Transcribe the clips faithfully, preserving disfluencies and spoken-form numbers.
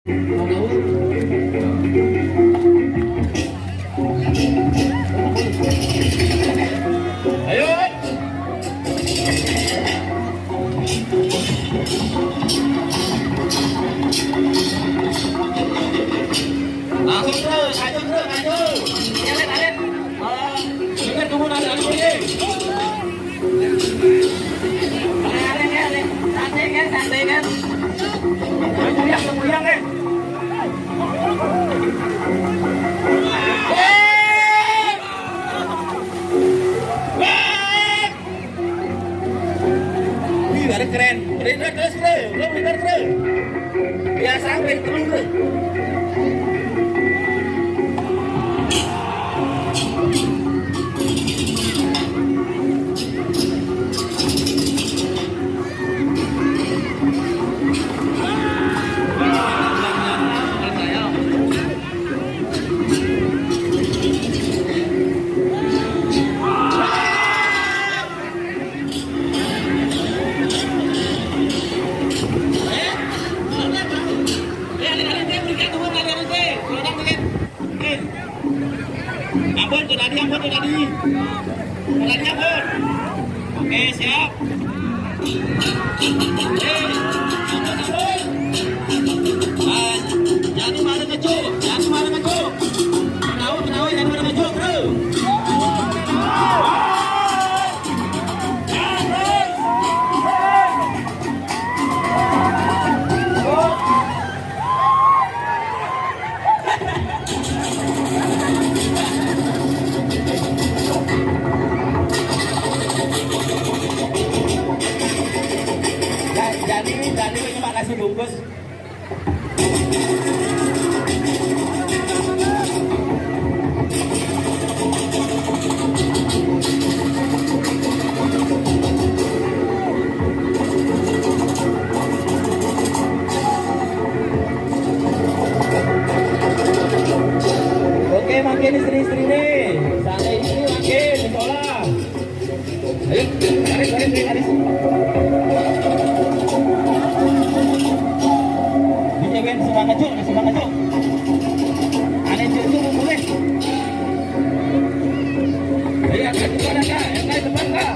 Ayo. Langsung terus, ayo terus, ayo. Alit, alit. Ah, ini tunggu nanti aku ini. Alit, alit, alit. Santai kan, santai kan. Goyang, goyang kan. Wih, ada keren. Bener terus, Bro. Bro, bener terus. Biasa, Bro, terus, Bro. Ampun, tuh tadi, ampun, tuh tadi. Tuh tadi, ampun. Oke, siap. Oke. Ampun, ampun. Ah, jadi mana kecu? Jadi mana kecu? Kenapa, kenapa jadi mana kecu, bro? Ja-, jadi, jadi ini mak nasi bungkus. Oke, makin istri-istri nih. Santai dulu, makin sekolah. Ayo, tarik, tarik, tarik, tarik. Ini kan semangat, Cuk, semangat, Cuk. Aneh, Cuk, Cuk, boleh. Ayo, angkat depan, angkat, angkat depan, Kak.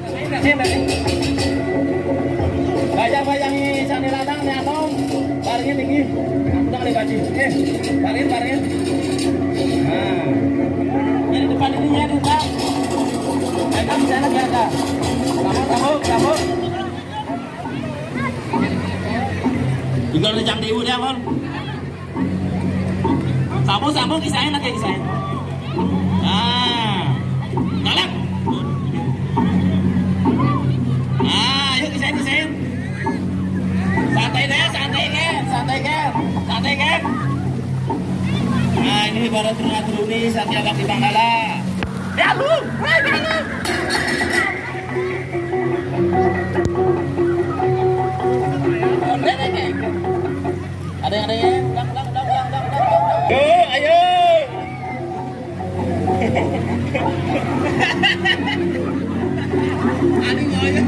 Sini, sini. Baca, baca, ini, sana ladang, ini, atau. Baringin iki. Udah kali baju. Eh, baringin, baringin. Nah. Ini depan ini ya, Pak. Pegang di sana biar ada. Kamu, kamu, kamu. Tinggal lecang di ibu dia, Mon. Sambung, sambung, kisahin lagi, kisahin. Nah. Galak. Nah, yuk, kisahin, kisahin. Santai deh, santai, Ken. Santai, Ken. Santai, Ken. Nah, ini baru turun-turun nih, Satya Bakti Manggala. Ya, lu. Woi, ya, lu. Ada yang, ada yang. Ulang, ulang, ulang, ulang, ulang, ulang, ulang. Yo, ayo. Aduh, ayo.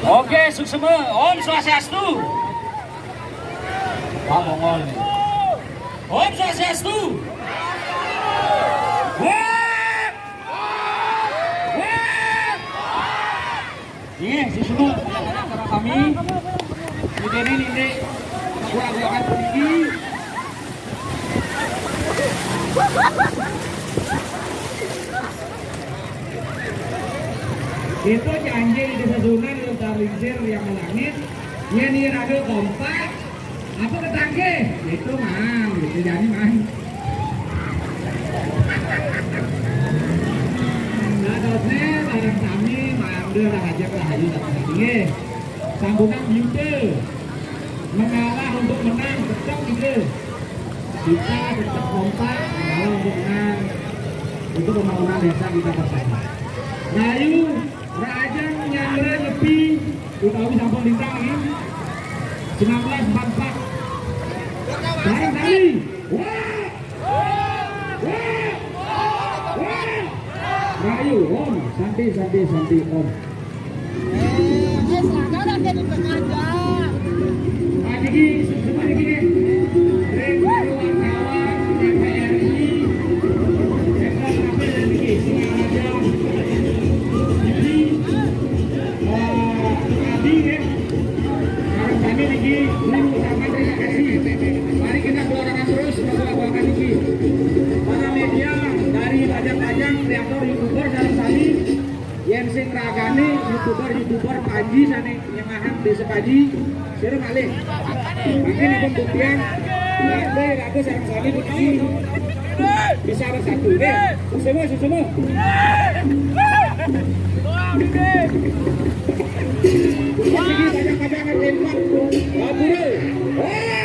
Oke, suksema. Om Swastiastu. Pak Mongol nih. Om Swastiastu. Wah! Wah! Iya, suksema acara kami. Jadi ini kurang akan sedikit. Itu janji di Desa Sunan yang Tarlingsir yang langit. Yen yen ada kompak, apa ketangke? Itu mang, gitu jadi mang. Dadosne bareng sami mangga rahaja rahayu dateng nggih. Sambutan Yuda mengalah untuk menang tetap gitu. Kita tetap kompak mengalah untuk menang untuk pembangunan desa kita bersama. Rayu, rahaja nyamra nyepi utawi sampun lintang iki. Sembilan belas empat empat. Bareng kami. Wah! Wah! Wah! Rayu, Om, santi, santi, santi, Om. Eh, eh, serahkan aja di tengah aja. Pak Diki, semua Diki, deh. Ring, wartawan, T V R I, Jenderal Kapolri, Diki, Singaraja, Diki, eh, Adi, ya. Kalau kami niki, ini ucapan terima kasih. Mari kita keluarkan terus, lagu-lagu niki. Para media dari Bajang-Bajang, kreator, YouTuber, dan sami, yen sing ragane YouTuber, YouTuber Panji sane nyengahan desa Panji, sira malih. Mungkin ampun buktian, nanti aku sareng sami niki bisa bersatu, deh. Semua, semua. Wah, ini. Wah, ini banyak-banyak yang hebat. Wah, bro. Wah.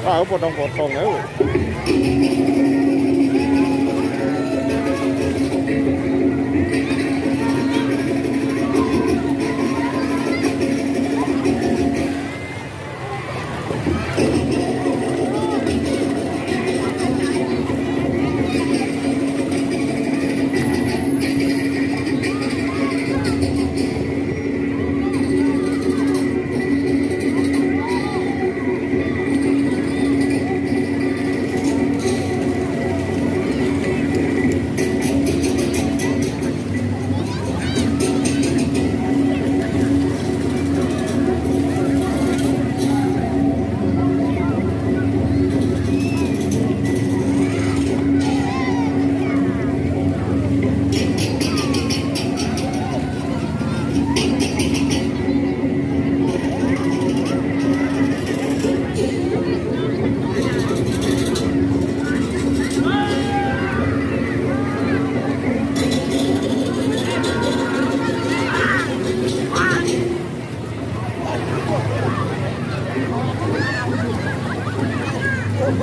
Ah, potong-potong ya. Ijo,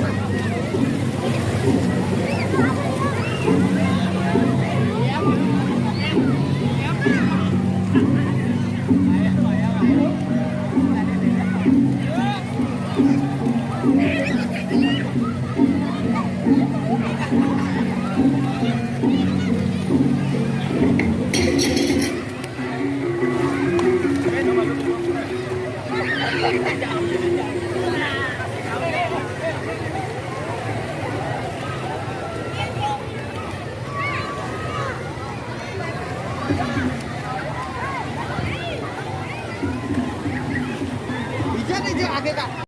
ijo, age, Kak.